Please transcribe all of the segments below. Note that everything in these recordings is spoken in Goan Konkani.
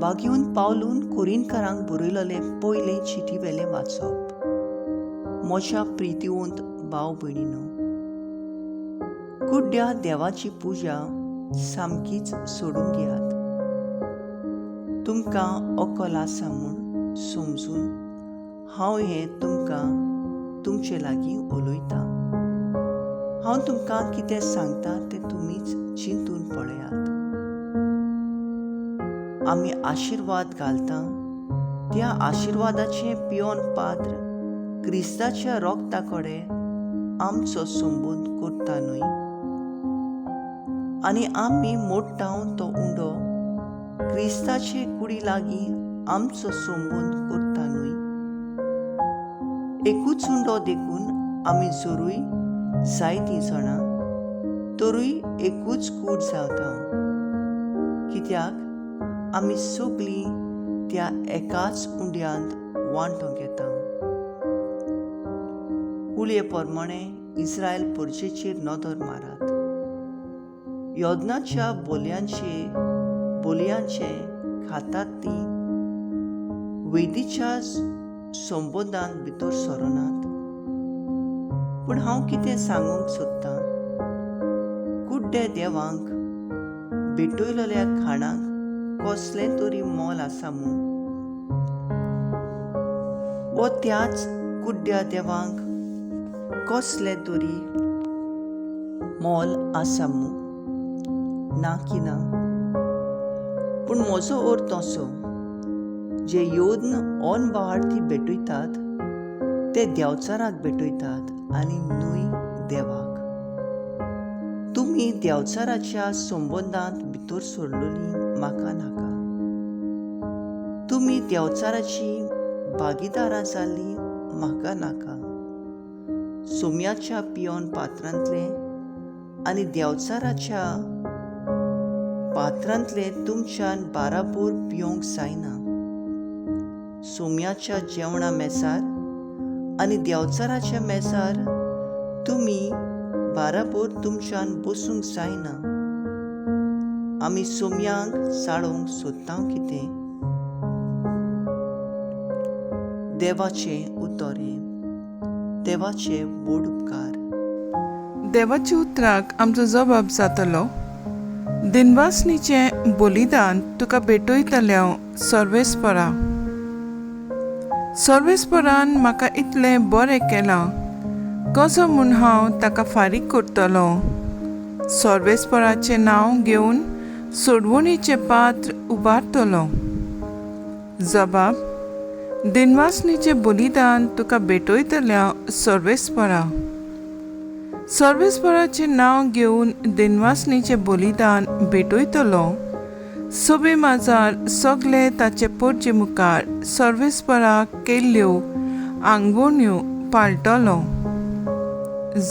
बागेवन पावलून कोरिनकारांक बरयलेलें पयलें चिटीवेलें वाचप. म्हज्या प्रितीवंत भाव भयणीनो, कुड्ड्या देवाची पुजा सामकीच सोडून दियात. तुमकां अकल आसा म्हूण समजून हांव हें तुमकां तुमचे लागीं उलयतां. हांव तुमकां कितें सांगता तें तुमीच चिंतून पळयात. आमी आशिर्वाद घालता त्या आशिर्वादाचें पियोन पात्र क्रिस्ताच्या रोगता कडेन आमचो संबंद करता न्हय, आनी आमी मोडटा तो उंडो क्रिस्ताचे कुडी लागीं आमचो संबंद करता न्हय. एकूच उंडो देखून आमी जरूय जायतीं जाणां तरूय एकूच कूड जाता, कित्याक आमी सगळीं त्या एकाच उंड्यांत वांटो घेता. कुळये प्रमाणे इस्रायल परजेचेर नदर मारात. योदनाच्या बोलयांचे खातात ती वेदीच्या संबोधान भितर सरनात. पूण हांव कितें सांगूंक सोदतां, कुड्डे देवांक भेटयलेल्या खाणाक कसलें तरी मोल आसा म्हूण, वो त्याच कुड्ड्या देवांक कसलें तरी मोल आसा म्हूण? ना की ना. पूण म्हजो अर्थ असो, जे योद्न अनबावार्थी भेटयतात ते देवचाराक भेटयतात आनी न्हय देवाक. तुमी देवचाराच्या संबंदांत भितर सरलेली म्हाका नाका. तुमी देवचाराची भागीदारां जाल्ली म्हाका नाका. सोम्याच्या पियोन पात्रांतले आनी देवचाराच्या पात्रांतले तुमच्यान बाराबोर पियोंक जायना. सोम्याच्या जेवणा मेजार आनी देवचाराच्या मेजार तुमी बाराबोर तुमच्यान बसूंक जायना. आमी सोम्यांक चाळोवंक सोदता कितें? देवाचें उतर हें. देवाचे व्हड उपकार. देवाच्या उतराक आमचो जबाब जातलो. दिनवासनीचें बलिदान तुका भेटयतल्या सर्वेस्परा. सर्वेस्परान म्हाका इतलें बरें केलां, कसो म्हूण हांव ताका फारीक करतलो? सर्वेस्पराचें नांव घेवन सोडवणीचें पात्र उबारतलो. जबाब: दिनवासनीचें बलिदान तुका भेटयतल्या सर्वेस्परा. सर्वेस्पराचें नांव घेवन दिनवासनीचें बलिदान भेटयतलो. सभे माजार सगळे ताचे पोरचे मुखार सर्वेस्पराक केल्ल्यो आंगवण्यो पाळटलो.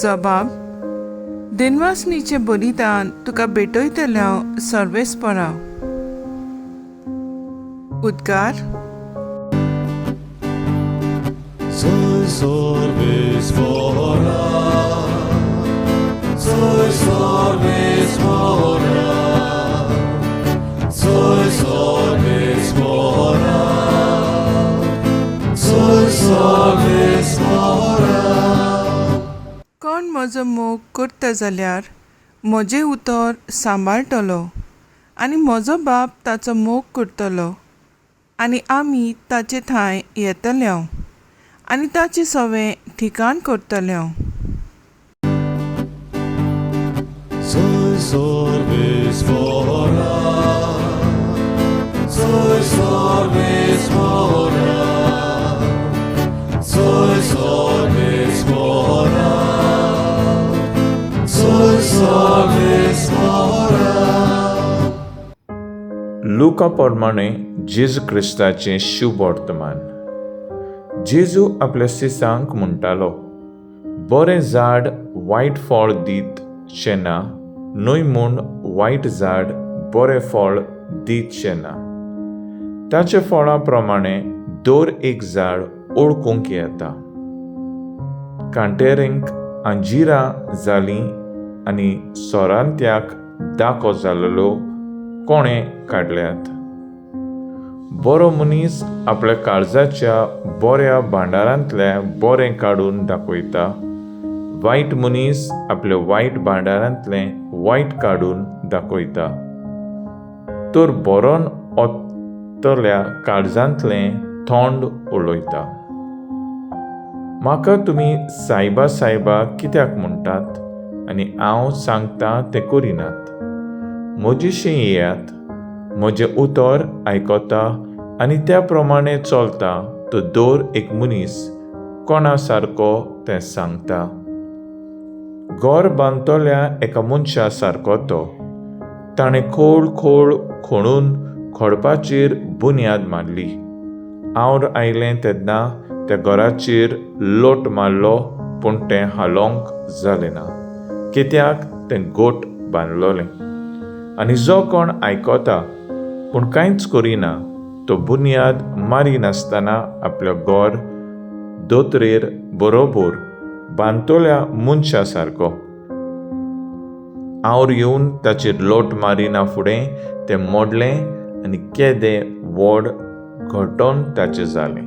जबाब: दिनवासनीचें बलिदान तुका भेटयतल्या सर्वेस्परा. उद्गार. Soy soy sorbes mora, soy sorbes mora, soy sorbes mora. कोण म्हजो मोग करता जाल्यार म्हजें उतर सांबाळटलो, आनी म्हजो बाप ताचो मोग करतलो, आनी आमी ताचे थांय येतले आनी ताचें सवें ठिकाण करतले. Soy sorbes mora, soy sorbes mora, soy sorbes mora, soy sorbes mora. लुका प्रमाणे जेजू क्रिस्ताचें शुभ वर्तमान. जेजू आपल्या सिसांक म्हणटालो, बरें झाड वायट फळ दीत शें ना, न्हय म्हूण वायट झाड बरें फळ दीत शें ना. ताच्या फळां प्रमाणे दर एक झाड ओळखूंक येता. कांटेरींक अंजिरां जालीं आनी सोरांत्याक दाको जाल्लो कोणें काडल्यात? बरो मनीस आपल्या काळजाच्या बऱ्या भांडारांतलें बरें काडून दाखयता, वायट मनीस आपल्या वायट भांडारांतलें वायट काडून दाखयता. तर बरोन ओतल्या काळजांतलें थोंड उलयता. म्हाका तुमी सायबा सायबा कित्याक म्हणटात आनी हांव सांगता तें करिनात? म्हजेशी येयात, म्हजें उतर आयकता आनी त्या प्रमाणे चलता तो दर एक मनीस कोणा सारको तें सांगता. घर बांदतल्या एका मनशा सारको तो. ताणें खोल खोल खणून खडपाचेर बुन्याद मारली. आवर आयलें तेन्ना त्या घराचेर लोट मारलो, पूण तें हालोवंक जालें ना, कित्याक तें गोट बांदलोलें. आनी जो कोण आयकता पूण कांयच करिना तो बुन्याद मारिनासतना आपल्या घर दोतरेर बरोबर बांदतल्या मनशा सारको. आवर येवन ताचेर लोट मारिना फुडें तें मोडलें आनी केदें व्हड घटोन ताचें जालें.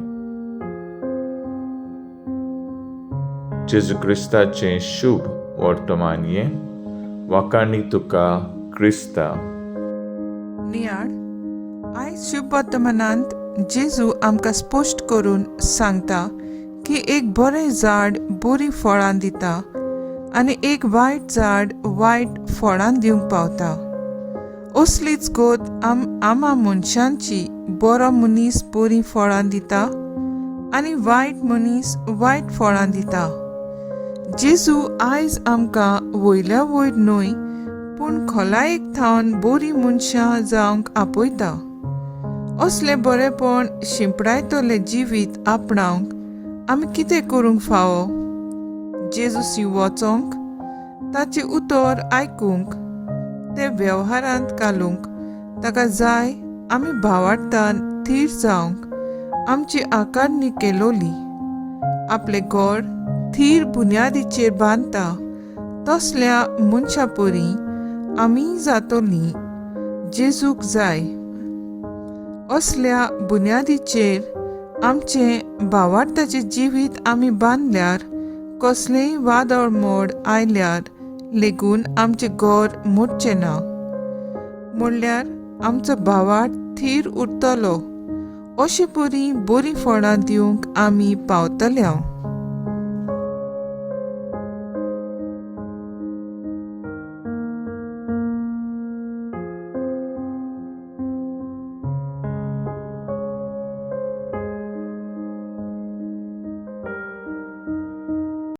जेजू क्रिस्ताचें शुभ वर्तमान हें. वाखाणी तुका क्रिस्ता. नियाळ आयज शुभ वर्तमानांत जेजू आमकां स्पश्ट करून सांगता की एक बरें झाड बरीं फळां दिता आनी एक वायट झाड वायट फळां दिवंक पावता. असलीच गोत आमा मनशांची. बरो मनीस बरीं फळां दिता आनी वायट मनीस वायट फळां दिता. जेजू आयज आमकां वयल्या वयर न्हय पूण खोलायेक थावन बरीं मनशां जावंक आपयता. असलें बरेंपण शिंपडायतलें जिवीत आपणावंक आमी कितें करूंक फावो? जेजूशी वचोंक, ताचें उतर आयकूंक, तें वेव्हारांत घालूंक ताका जाय आमी भावार्थान थीर जावंक आमची आकारणी केलोली. आपलें घर थीर बुन्यादीचेर बांदता तसल्या मनशा परी आमी जातलीं जेजूक जाय. असल्या बुन्यादीचेर आमचें भावार्थाचें जिवीत आमी बांदल्यार कसलेंय वादळ मोड आयल्यार लेगून आमचें घर मोडचें ना, म्हणल्यार आमचो भावार्थ थीर उरतलो. अशे परी बरीं फळां दिवंक आमी पावतले.